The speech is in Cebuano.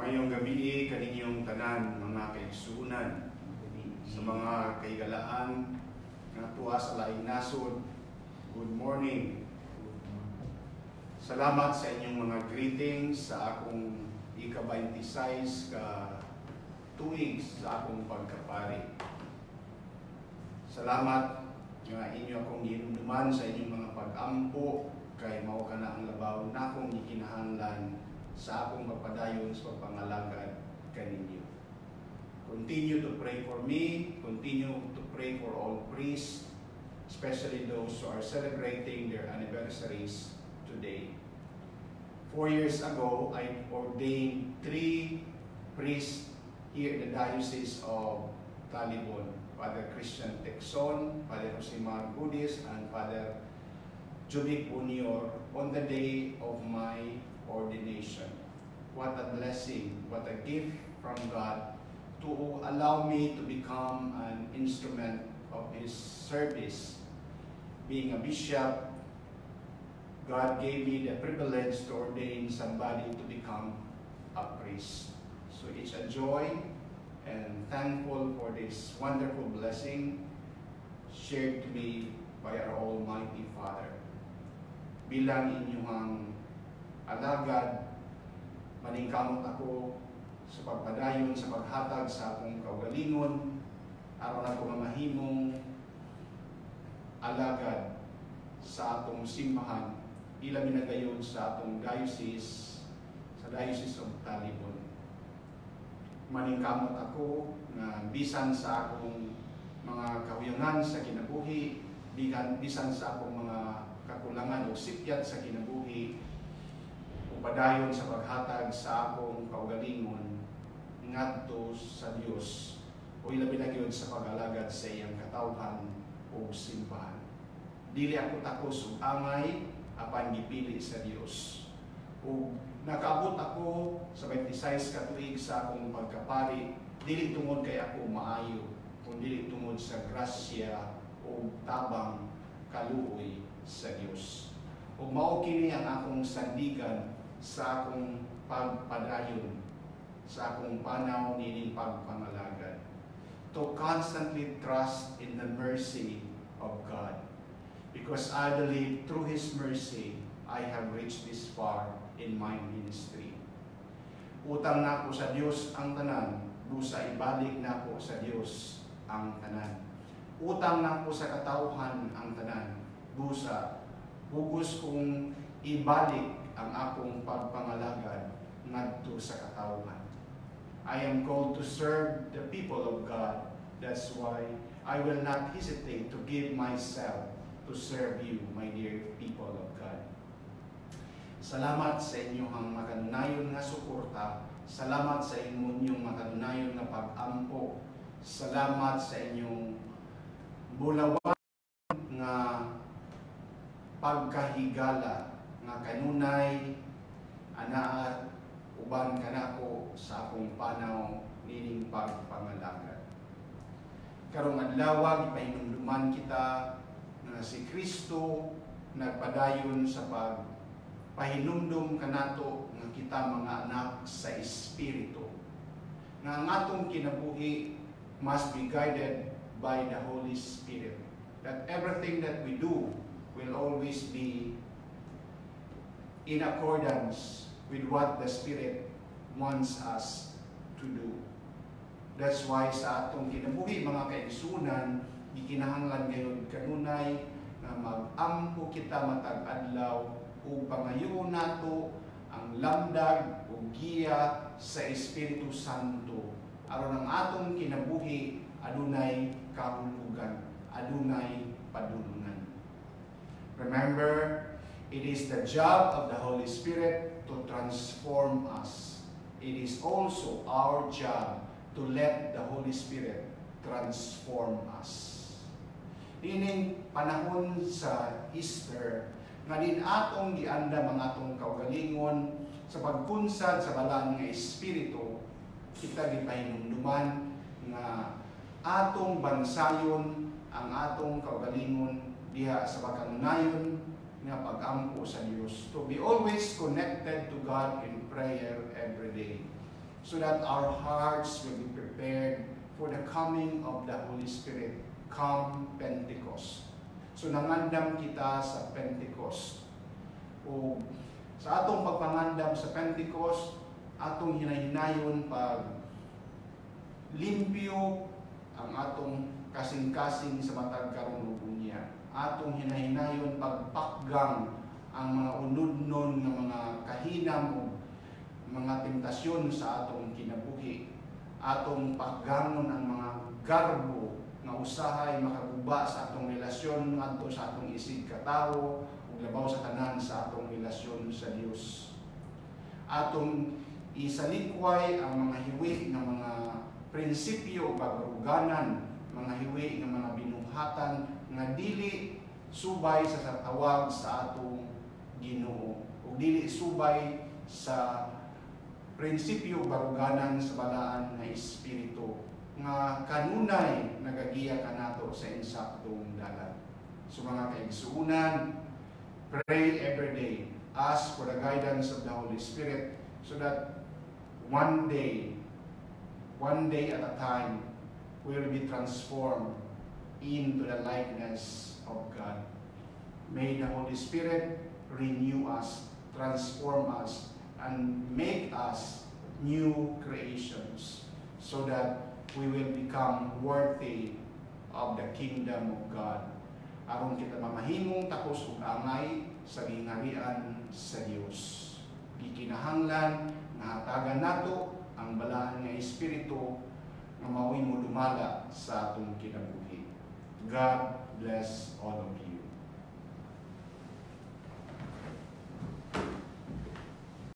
Maayong gabii kaninyong tanan, mga kaigsuonan, sa mga kahigalaan nga tuwa sa laing nasod. Good morning. Salamat sa inyong mga greetings sa akong ika-26 ka tuig sa akong pagkapari. Salamat nga inyo akong gihinumduman sa inyong mga pag-ampo kay mao kana ang labaw nakong gikinahanglan sa akong pagpadayon sa pagpangalagad kaninyo. Continue to pray for me, continue to pray for all priests, especially those who are celebrating their anniversaries today. 4 years ago, I ordained three priests here in the Diocese of Talibon: Father Christian Texon, Father Josemar Gudis, and Father Jubic Bunior on the day of my ordination. What a blessing, what a gift from God to allow me to become an instrument of His service. Being a bishop, God gave me the privilege to ordain somebody to become a priest. So it's a joy and thankful for this wonderful blessing shared to me by our Almighty Father. Bilang inyong alagad, maningkamot ako sa pagpadayon sa paghatag sa akong kaugalingon aron ako mamahimong alagad sa atong simbahan, ilabi na gayud sa atong diocese, sa Diocese of Talibon. Maningkamot ako nga bisan sa akong mga kahuyangan sa kinabuhi, bisan sa akong mga kakulangan o sipyat sa kinabuhi, padayon sa paghatag sa akong kaugalingon ngadto sa Dios o ilabi na gyud sa pag-alagad sa iyang katawhan ug simbahan. Dili ako takos ug angay apan gipili sa Dios. Ug nakaabot ako sa 26 ka tuig sa akong pagkapari dili tungod kay ako maayo, kundi tungod sa grasya ug tabang kaluoy sa Dios. Ug mao kini ang akong sandigan sa akong pagpadayon sa akong panaw nining pagpangalagad. To constantly trust in the mercy of God. Because I believe through His mercy, I have reached this far in my ministry. Utang nako sa Dios ang tanan, busa ibalik nako sa Dios ang tanan. Utang nako sa katawhan ang tanan, busa bugos kong ibalik ang akong pagpangalagad ngadto sa katawhan. I am called to serve the people of God. That's why I will not hesitate to give myself to serve you, my dear people of God. Salamat sa inyong makanunayon nga suporta. Salamat sa inyong makanunayon nga pag-ampo. Salamat sa inyong bulawan nga pagkahigala nga kanunay anaa uban kanako sa akong panaw nining pagpangalagad. Karong adlaw, gipahinumduman kita nga si Kristo nagpadayon sa pagpahinumdum kanato nga kita mga anak sa Espiritu. Nga ang atong kinabuhi must be guided by the Holy Spirit. That everything that we do will always be in accordance with what the Spirit wants us to do. That's why sa atong kinabuhi, mga kaigsunan, gikinahanglan gayud kanunay nga mag-ampo kita matag adlaw ug pangayoon nato ang lamdag ug giya sa Espiritu Santo aron ang atong kinabuhi adunay kahulugan, adunay padulungan. Remember, it is the job of the Holy Spirit to transform us. It is also our job to let the Holy Spirit transform us. Niining panahon sa Easter, nga din atong giandam ang atong kaugalingon sa pagkunsad sa Balaan nga Espiritu, kita gipahinumduman nga atong bansayon ang atong kaugalingon diha sa pagkanunayon nga pag-ampo sa Dios. To be always connected to God in prayer every day. so that our hearts will be prepared for the coming of the Holy Spirit come Pentecost. So nangandam kita sa Pentecost. O sa atong pagpangandam sa Pentecost, atong hinahinayon pag limpyo ang atong kasing-kasing sa matag karon ug unya. Atong hinahinayon pagpakgang ang mga unudnon nga mga kahinam o mga tentasyon sa atong kinabuhi. Atong pakgangon ang mga garbo nga usahay makaguba sa atong relasyon ngadto sa atong isig katawo ug labaw sa tanan sa atong relasyon sa Dios. Atong isalikway ang mga hiwi nga mga prinsipyo o baruganan, mga hiwi nga mga binuhatan nga dili subay sa tawag sa atong Ginoo ug dili subay sa prinsipyo baruganan sa Balaan nga Espiritu nga kanunay nagagiya kanato sa insaktong dalan. So mga kaigsuonan, pray every day. Ask for the guidance of the Holy Spirit so that one day at a time, we will be transformed into the likeness of God. May the Holy Spirit renew us, transform us, and make us new creations so that we will become worthy of the kingdom of God. Aron kita mamahimong takos ug angay sa gingharian sa Dios. Gikinahanglan nga hatagan nato ang Balaan nga Espiritu nga mao'y modumala sa atong kinabuhi. God bless all of you.